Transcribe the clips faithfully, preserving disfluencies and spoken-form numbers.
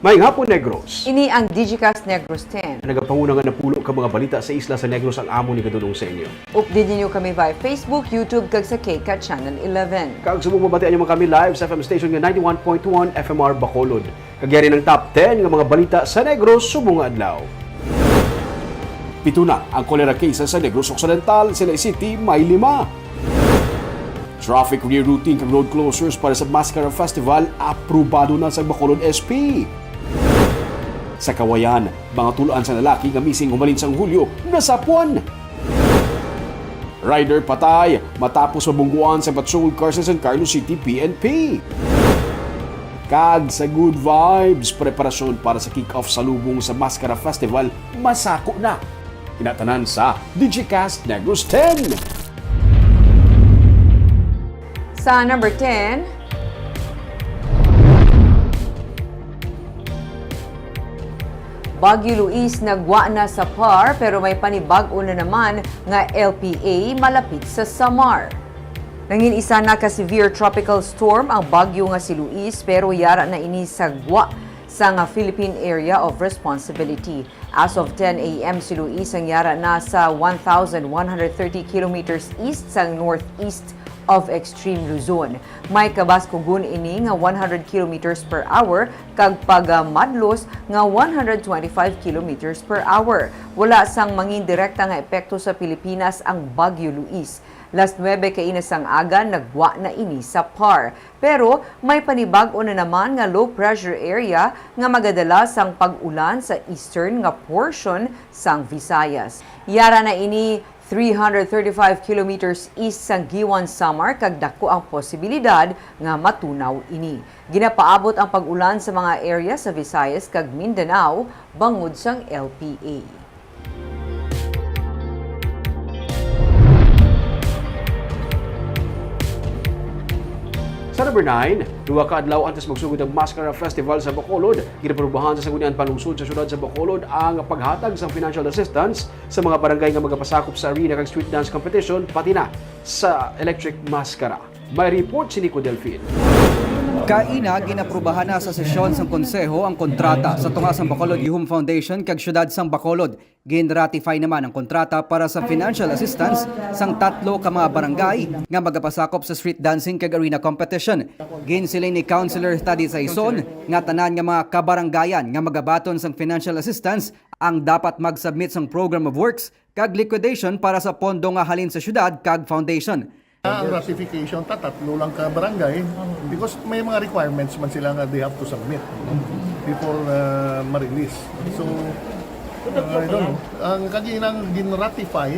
Maayong hapon, Negros. Ini ang Digicast Negros ten. Nagapanguna nga napulo ka mga balita sa isla sa Negros ang amon igadul-ong sa inyo. Update ninyo kami via Facebook, YouTube, kag sa KCAT Channel eleven. Kag subong mabatian nyo man kami live sa F M station nga ninety-one point one F M R Bacolod. Kag yari ang top ten nga mga balita sa Negros subong nga adlaw. Pito na ang cholera cases sa Negros Occidental, Silay City may lima. Traffic rerouting kag road closures para sa Mascara Festival aprobado na sa Bacolod S P. Sa Kawayan, mga tul-an sa lalaki nga missing humalin sang Hulyo nasapwan. Rider patay matapos mabungguan sa patrol car sa San Carlos City P N P. Kag sa Good Vibes, preparasyon para sa kick-off sa lubong sa Mascara Festival masako na. Kinatanan sa Digicast Negros ten. Sa number ten, Baguio Luis nagwa na sa PAR pero may panibag-o na naman nga L P A malapit sa Samar. Nangin isa na ka severe tropical storm ang bagyo nga si Luis pero yara na ini sa gwa sang Philippine Area of Responsibility. As of ten a m si Luis ang yara na sa one thousand one hundred thirty kilometers east sang northeast of Extreme Luzon. May kabaskugon ini nga one hundred kilometers per hour kag pagamadlos nga one hundred twenty-five kilometers per hour. Wala sang mangin direkta nga epekto sa Pilipinas ang Bagyo Luis. Las nuebe kaina sang aga nagwa na ini sa PAR. Pero may panibag-o na naman nga low pressure area nga magadala sang pag-ulan sa eastern nga portion sang Visayas. Yara na ini three hundred thirty-five kilometers east sang Guiuan, Samar, kag dako ang posibilidad nga matunaw ini. Ginapaabot ang pag-ulan sa mga area sa Visayas kag Mindanao bangod sang L P A. Sa number nine, duha ka adlaw antes magsugod ang Mascara Festival sa Bacolod, ginaprobahan sa Sangguniang Panlungsod sa Siyudad sa Bacolod ang paghatag sang financial assistance sa mga barangay nga magapasakop sa arena kag street dance competition, pati na sa Electric Mascara. May report si Nico Delfin. Kaina, ginaprubahan na sa sesyon sang Konseho ang kontrata sa tunga sang Bacolod Yuhum Foundation kag Siyudad sang Bacolod. Gin-ratify naman ang kontrata para sa financial assistance sang tatlo ka mga barangay nga magapasakop sa street dancing kag arena competition. Ginsiling ni Councilor Thady Saison nga tanan nga mga kabarangayan nga magabaton sang financial assistance ang dapat mag-submit sang Program of Works kag liquidation para sa pondo nga halin sa siyudad kag foundation. Ang ratification ta, tatlo lang ka barangay because may mga requirements man sila nga they have to submit, no? Before uh, ma-release. So, uh, I don't know. Ang kaginang gin-ratify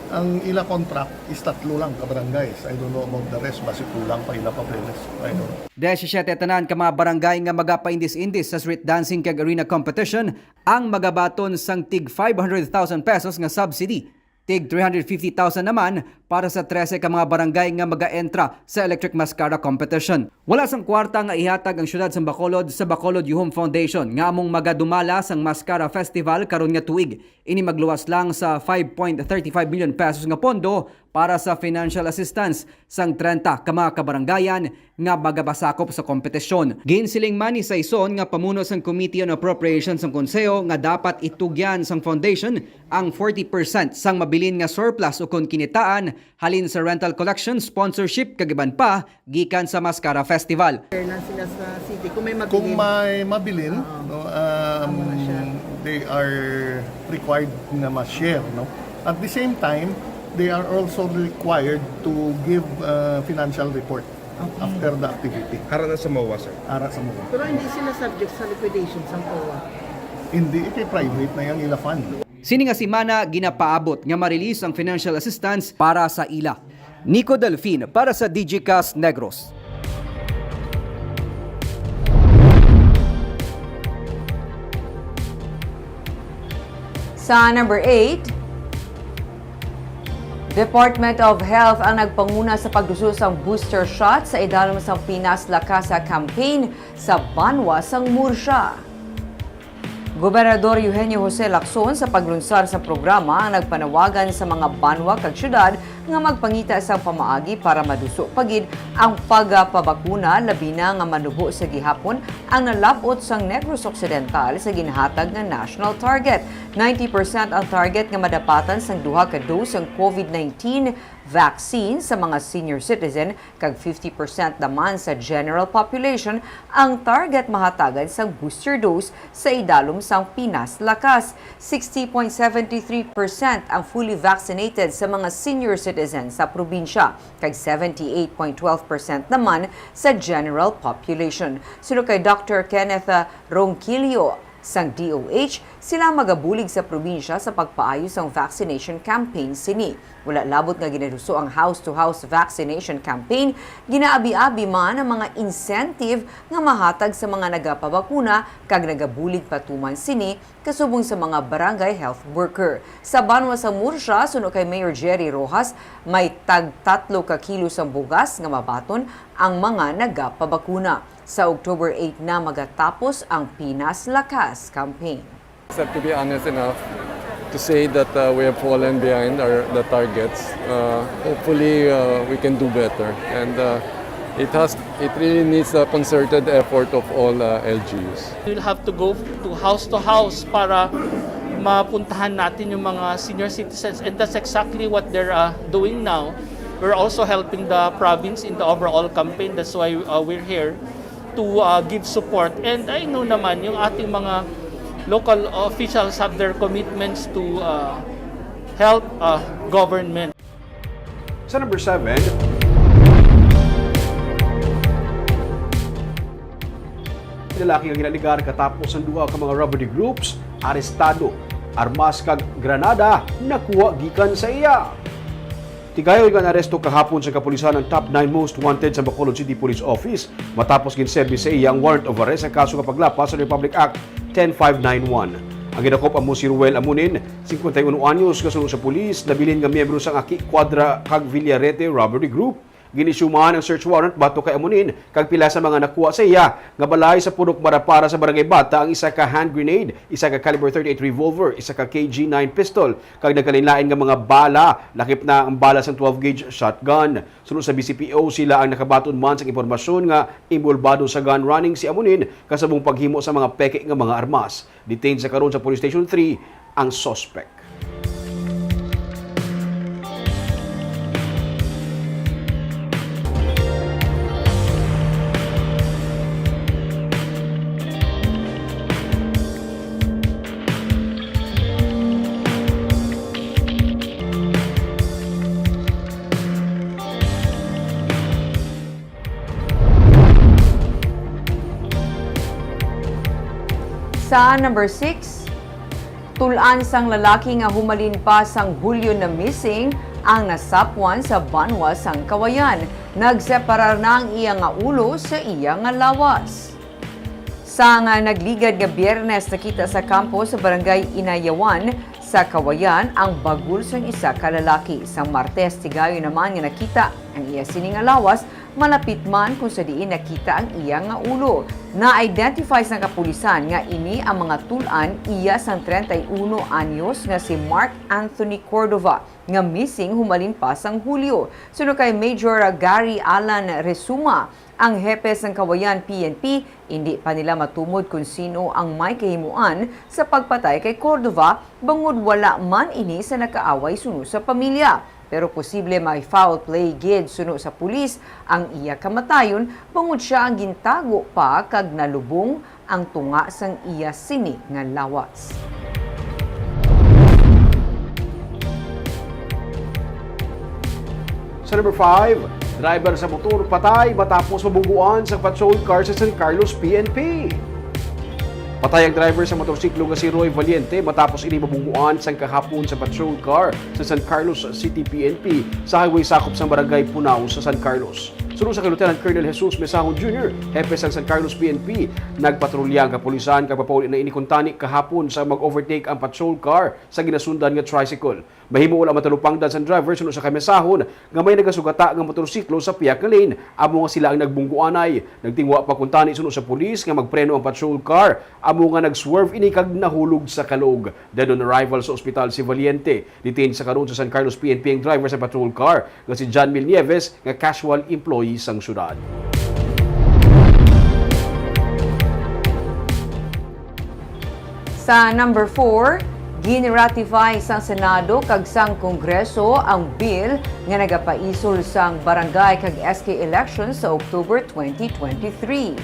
ang ila contract is tatlo lang ka barangays. I don't know about the rest, basi kulang pa ila papeles. I don't know. Diyesisiyete tanan ka mga barangay nga magapaindis-indis sa street dancing kag arena competition ang magabaton sang tig five hundred thousand pesos nga subsidy. Tig three hundred fifty thousand naman para sa trese ka mga barangay nga maga-entra sa Electric Mascara Competition. Wala sang kwarta nga ihatag ang siyudad sang Bacolod sa Bacolod Yuhum Foundation nga among magadumala sang Mascara Festival karon nga tuig. Ini magluwas lang sa five point thirty five million pesos nga pondo para sa financial assistance sang trenta ka mga kabarangayan nga magapasakop sa kompetisyon. Ginsiling man ni Saison nga pamuno sang Committee on Appropriations sang Konseho nga dapat itugyan sang foundation ang forty percent sang mabilin nga surplus ukon kinitaan halin sa rental collection, sponsorship kag iban pa gikan sa Mascara Festival. Share lang sila sa city kung may mabilin. Kung may mabilin, Oo. no, um, Tama na siya. they are required na ma-share, no? At the same time, they are also required to give uh, financial report after the activity. Ara na sa MOA, sir. Ara sa MOA. Pero hindi sila subject sa liquidation sa COA. Hindi, iti private na yang ila fund. Sini nga semana, ginapaabot nga ma-release ang financial assistance para sa ila. Nico Delfin para sa Digicast Negros. Sa number eight, Department of Health ang nagpanguna sa pagduso sang booster shot sa idalom sang Pinas La Casa campaign sa banwa sang Murcia. Gobernador Eugenio Jose Lacson sa paglunsar sa programa ang nagpanawagan sa mga banwa kag syudad nga magpangita sang pamaagi para maduso pa gid ang pagpabakuna, labi na nga manubo sa gihapon ang nalab-ot sang Negros Occidental sa ginhatag nga national target. Ninety percent ang target nga madapatan sang duha ka dose sang COVID nineteen vaccine sa mga senior citizen, kag fifty percent naman sa general population ang target mahatagan sang booster dose sa idalom sang Pinas Lakas. Sixty point seven three percent ang fully vaccinated sa mga senior citizen sa probinsya, kag seventy-eight point twelve percent naman sa general population. Suno kay Doctor Kenneth, ah, Ronquillo, sang D O H, sila magabulig sa probinsya sa pagpaayo sang vaccination campaign sini. Wala labot nga ginaduso ang house-to-house vaccination campaign, ginaabi-abi man ang mga incentive nga mahatag sa mga nagapabakuna kag nagabulig patuman sini, kasubong sa mga barangay health worker. Sa banwa sa Murcia, suno kay Mayor Jerry Rojas, may tag tatlo ka kilo sang bugas nga mabaton ang mga nagapabakuna. Sa October eight na magatapos ang Pinas Lakas campaign. Except to be honest enough to say that uh, we have fallen behind our the targets. Uh, hopefully, uh, we can do better, and uh, it has it really needs a concerted effort of all uh, L G Us. We'll have to go to house to house para mapuntahan natin yung mga senior citizens, and that's exactly what they're uh, doing now. We're also helping the province in the overall campaign. That's why uh, we're here to uh, give support. And I know naman yung ating mga local officials have their commitments to uh, help uh, government. Sa number seven, lalaki nga ginaligar katapos ang duha ka mga robbery groups arestado. Armas kag granada nakuha gikan sa iya. Tigayon nga naaresto kahapon sa kapulisan ang top nine most wanted sa Bacolod City Police Office matapos ginserbi sa iya ang warrant of arrest sa kaso nga paglapas sa Republic Act ten five nine one. Ang gidakop amo si Ruel Amunin, singkwenta y uno anyos, nga suno sa pulis, nabilin nga miyembro sang Aki Cuadra kag Villarete robbery group. Gin-issue man ang search warrant batok kay Amunin kag pila sa mga nakuha sa iya nga balay sa Purok Marapara sa Barangay Bata ang isa ka hand grenade, isa ka caliber thirty-eight revolver, isa ka K G nine pistol, kag nagkalainlain nga mga bala, lakip na ang bala sang twelve gauge shotgun. Suno sa B C P O, sila ang nakabaton man sang impormasyon nga inbolbado sa gun running si Amunin kasubong paghimo sa mga peke nga mga armas. Detained sa karon sa Police Station three ang suspect. Sa number six, tul-an sang lalaki nga humalin pa sang Hulyo na missing ang nasapwan sa banwa sang Kawayan. Nagseparar na ang iya nga ulo sa iya nga lawas. Sang nagligad nga Biyernes, nakita sa kampo sa Barangay Inayawan sa Kawayan ang bagol sang isa ka lalaki. Sa Martes, tigayon naman nga nakita ang iya sini nga lawas, malapit man kung sa diin nakita ang iya nga ulo. Na-identify sang kapulisan nga ini ang mga tul-an iya sang treinta y uno anyos nga si Mark Anthony Cordova, nga missing humalin pa sang Hulyo. Suno kay Major Gary Alan Resuma, ang hepe sang Kawayan P N P, indi pa nila matumod kon sin-o ang may kahimuan sa pagpatay kay Cordova, bangod wala man ini sa nakaaway suno sa pamilya. Pero posible may foul play gid suno sa pulis ang iya kamatayon, bangod sia ang gintago pa kag nalubong ang tunga sang iya sini nga lawas. Sa number five, driver sa motor patay matapos mabungguan sa patrol car sa San Carlos P N P. Patay ang driver sa motorsiklo nga si Roy Valiente matapos ini mabungguan sang kahapon sa patrol car sa San Carlos City P N P sa highway sakop sang barangay Punao sa San Carlos. Suno sa kay Lieutenant Colonel Jesus Mesahon Junior, hepe sang San Carlos P N P, nagpatrolya ang kapulisan kag mapauli na ini kuntani kahapon sa mag-overtake ang patrol car sa ginasundan nga tricycle. Mahimo wala matalupangdan sang driver suno sa kay Mesahon nga may nagasugata nga motorsiklo sa pihak nga lane, amo nga sila ang nagbungguanay. Nagtingwa pa kuntani suno sa pulis nga magpreno ang patrol car, amo nga nag-swerve ini kag nahulog sa kalog. Dead on arrival sa ospital si Valiente. Detained sa karon sa San Carlos P N P ang driver sa patrol car nga si John Mil Nieves nga casual employee sang syudad. Sa number four, ginratify sang Senado kag sang Kongreso ang bill nga nagapaisol sang barangay kag S K elections sa October twenty twenty-three.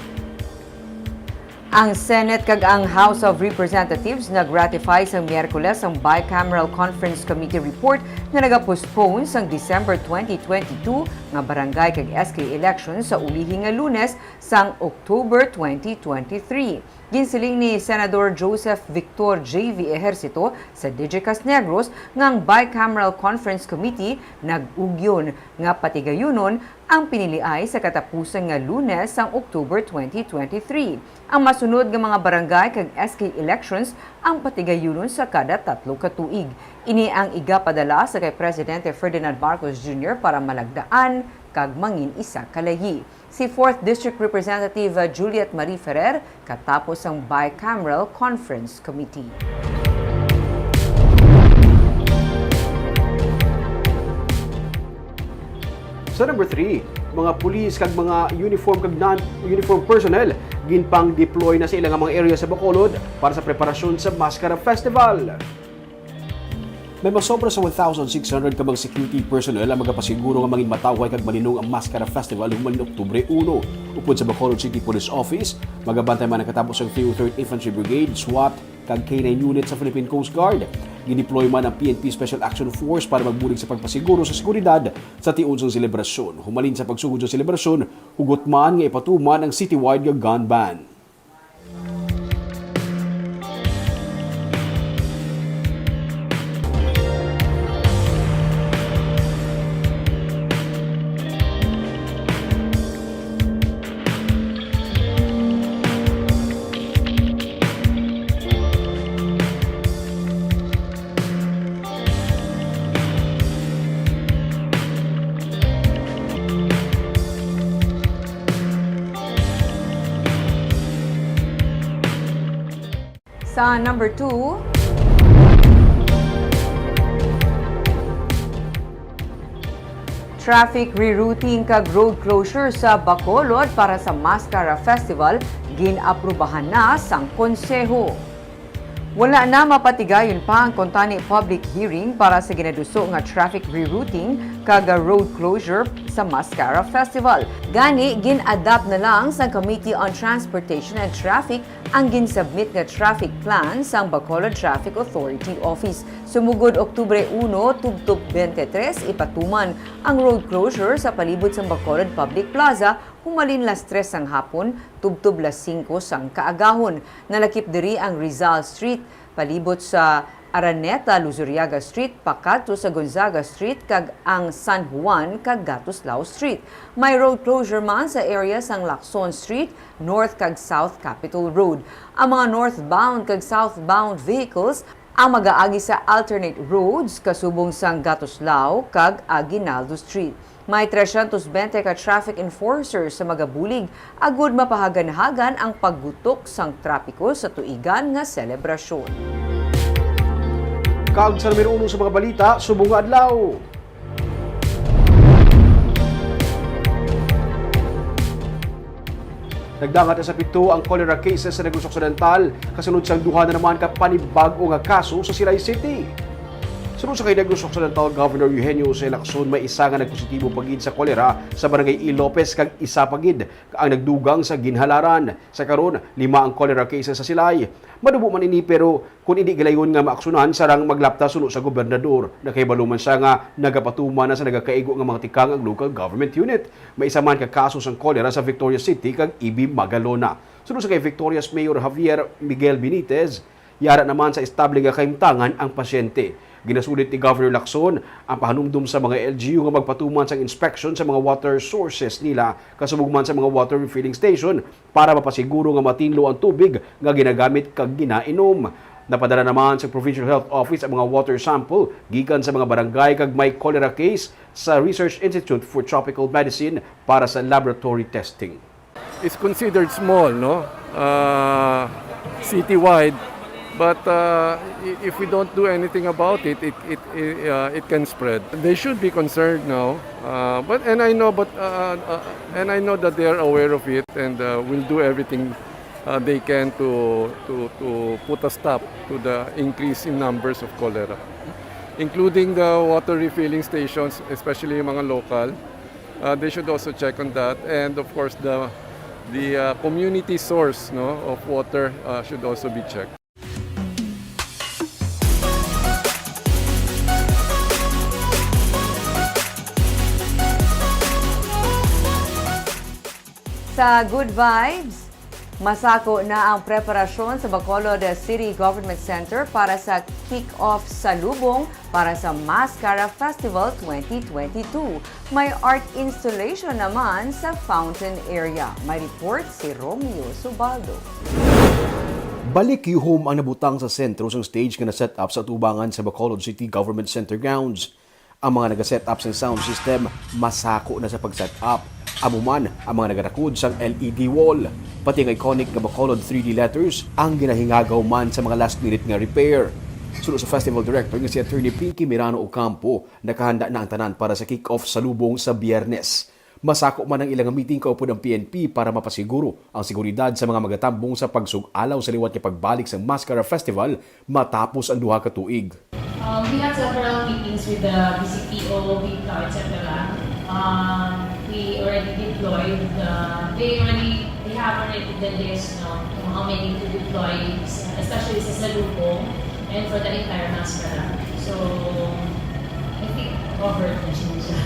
Ang Senate kag ang House of Representatives nag-ratify sang Miyerkules ang Bicameral Conference Committee report nga nagapostpone sang December twenty twenty-two nga barangay kag S K elections sa ulihi nga Lunes sang October twenty twenty-three. Ginsiling ni Senador Joseph Victor J V Ejercito sa Digicast Negros nga ang Bicameral Conference Committee nag-ugyon nga patigayunon ang piniliay sa katapusan nga Lunes sang October twenty twenty-three. Ang masunod nga mga barangay kag S K elections ang patigayunon sa kada tatlo ka tuig. Ini ang igapadala sa kay Presidente Ferdinand Marcos Junior para malagdaan kag mangin-isa ka layi. Si Fourth District Representative, uh, Juliet Marie Ferrer katapos ang Bicameral Conference Committee. Sa number three, mga pulis kag mga uniform kag non-uniform personnel ginpang-deploy na sa ilang mga area sa Bacolod para sa preparasyon sa Mascara Festival. May masobra sa one thousand six hundred ka mga security personnel ang magapasiguro nga mangin matawhay kag malinong ang Mascara Festival human Oktubre uno. Upod sa Bacolod City Police Office, magabantay man ang katapos ang three oh third Infantry Brigade, SWAT, kag K nine unit sa Philippine Coast Guard. Gin-deploy man ang P N P Special Action Force para magbulig sa pagpasiguro sa seguridad sa tion sang selebrasyon. Humalin sa pagsugod sa selebrasyon, hugot man nga ipatuman ang citywide nga gun ban. Sa number two, traffic rerouting kag road closure sa Bacolod para sa Mascara Festival gin-aprubahan na sang Konseho. Wala na mapatigayon pa ang kuntani public hearing para sa ginaduso nga traffic rerouting kag road closure sa Mascara Festival. Gani, gin-adopt na lang sang Committee on Transportation and Traffic ang gin-submit nga traffic plan sang Bacolod Traffic Authority Office. Sumugod Oktubre uno, tubtob twenty-three, ipatuman ang road closure sa palibot sang Bacolod Public Plaza humalin las tres sang hapon tubtob las singko sang kaagahon. Nalakip diri ang Rizal Street, palibot sa Araneta, Luzuriaga Street, pakadto sa Gonzaga Street, kag ang San Juan kag Gatuslao Street. May road closure man sa area sang Lacson Street, North kag South Capitol Road. Ang mga northbound kag southbound vehicles ang magaagi sa alternate roads kasubong sang Gatuslao kag Aguinaldo Street. May trescientos veinte ka traffic enforcers sa magabulig agud mapahaganhagan ang paggutok sang trapiko sa tuigan nga selebrasyon. Kag sa numero uno sa mga balita, subong nga adlaw. Nagdangat na sa pito ang cholera cases sa Negros Occidental, kasunod sang duha na naman ka panibag-o nga kaso sa Silay City. Suno sa kay Negros Occidental Governor Eugenio Jose Lacson, may isa nga nagpositibo pa gid sa cholera sa Barangay E. Lopez kag isa pa gid ang nagdugang sa ginhalaran. Sa karon, lima ang cholera cases sa Silay. Madubo man ini, pero kon indi gilayon nga maaksyonan, sarang maglapta suno sa gobernador. Nakahibalo man siya nga nagapatuman na sa nagakaigo nga mga tikang ang local government unit. May isa man ka kaso sang cholera sa Victorias City kag E B Magalona. Suno sa kay Victorias Mayor Javier Miguel Benitez, yara naman sa estable nga kahimtangan ang pasyente. Ginasulit ni Governor Lacson ang pahanumdom sa mga L G U nga magpatuman sang inspection sa mga water sources nila, kasubog man sa mga water refilling station, para mapasiguro nga matinlo ang tubig nga ginagamit kag ginainom. Napadala naman sa Provincial Health Office ang mga water sample gikan sa mga barangay kag may cholera case sa Research Institute for Tropical Medicine para sa laboratory testing. Is considered small, no? Uh, citywide. But uh, i- if we don't do anything about it, it it it, uh, it can spread. They should be concerned now. Uh, but and I know, but uh, uh, and I know that they are aware of it, and uh, will do everything uh, they can to to to put a stop to the increase in numbers of cholera, including the water refilling stations, especially yung mga local. Uh, they should also check on that, and of course the the uh, community source, no, of water uh, should also be checked. Sa Good Vibes, masako na ang preparasyon sa Bacolod City Government Center para sa kick-off salubong para sa Mascara Festival twenty twenty-two. May art installation naman sa fountain area. May report si Romeo Subaldo. Balik yuhom ang nabutang sa sentro sang stage nga na-set up sa atubangan sa Bacolod City Government Center grounds. Ang mga naga-set up sang sound system masako na sa pag-set up. Amo man ang mga nagarakud sang L E D wall, pati ang iconic nga Bacolod three D letters ang ginahingagaw man sa mga last-minute nga repair. Suno sa festival director nga si Attorney Pinky Mirano Ocampo, nakahanda na ang tanan para sa kick-off salubong sa Biyernes. Masako man ang ilang meeting kaupod ang P N P para mapasiguro ang seguridad sa mga magatambong sa pagsug-alaw sa liwat nga pagbalik sang Mascara Festival matapos ang duha ka tuig. Um, we had several meetings with the B C P O, BIDCA, et cetera. Um, we already deployed the, they already, they have already the list, no, kung how many to deploy, especially sa Salubong and for the entire Mascara. So, I think covered na siya.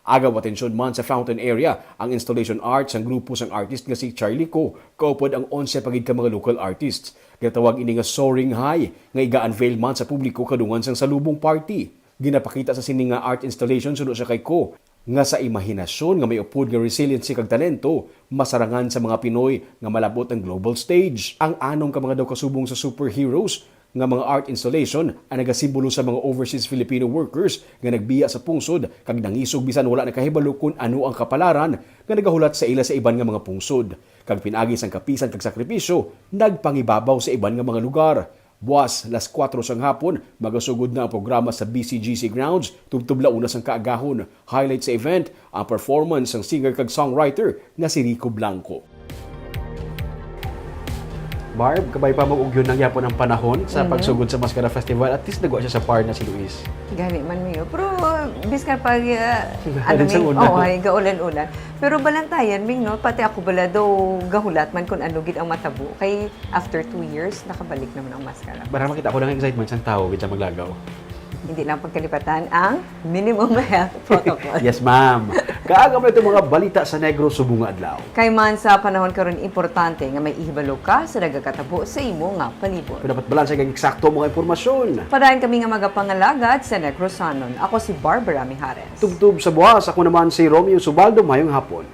Agaw atensyon man sa fountain area ang installation art sang grupo sang artist nga si Charlie Co, kaupod ang onse pa gid ka mga local artists. Ginatawag ini nga Soaring High, nga iga-unveil man sa publiko kadungan sang Salubong Party. Ginapakita sa sini nga art installation suno siya kay Co, nga sa imahinasyon nga may upod nga resiliency kag talento, masarangan sa mga Pinoy nga malab-ot ang global stage. Ang anom ka mga daw kasubong sa superheroes nga mga art installation ang nagasimbolo sa mga overseas Filipino workers nga nagbiya sa pungsod kag nangisog bisan wala nakahibalo kon ano ang kapalaran nga nagahulat sa ila sa iban nga mga pungsod, kag pinaagi sang kapisan kag sakripisyo, nagpangibabaw sa iban nga mga lugar. Buas, las kuwatro sang hapon, magasugod na ang programa sa B C G C grounds tubtob la una sang kaagahon. Highlight sa event ang performance sang singer kag songwriter nga si Rico Blanco. Barb, kabay pa mag-ugyon lang yapon ang panahon sa pagsugod sa Mascara Festival. At least nagwa siya sa par na si Luis. Gani man, Mio. Pero, biskan pag, uh, Halin sa Ming? Una. Oo, ay, gaulan-ulan. Pero balantayan, Ming, no? Pati ako bala daw gahulat man kung ano gid ang matabo. Kay after two years, nakabalik naman ang Mascara. Para makita ko lang ang excitement sang tawo kita maglagaw. Hindi lang pagkalipatan ang minimum health protocol. Yes, ma'am. Kaagam na itong mga balita sa Negros subong nga adlaw. Kay man sa panahon karon, importante nga may ihibalo ka sa nagakatabo sa imo nga palibot. Kung dapat balanse kag eksakto ang mga impormasyon. Padayon kami nga magapangalagad sa Negrosanon. Ako si Barbara Mijares. Tubtob sa buwas, ako naman si Romeo Subaldo. Mayong hapon.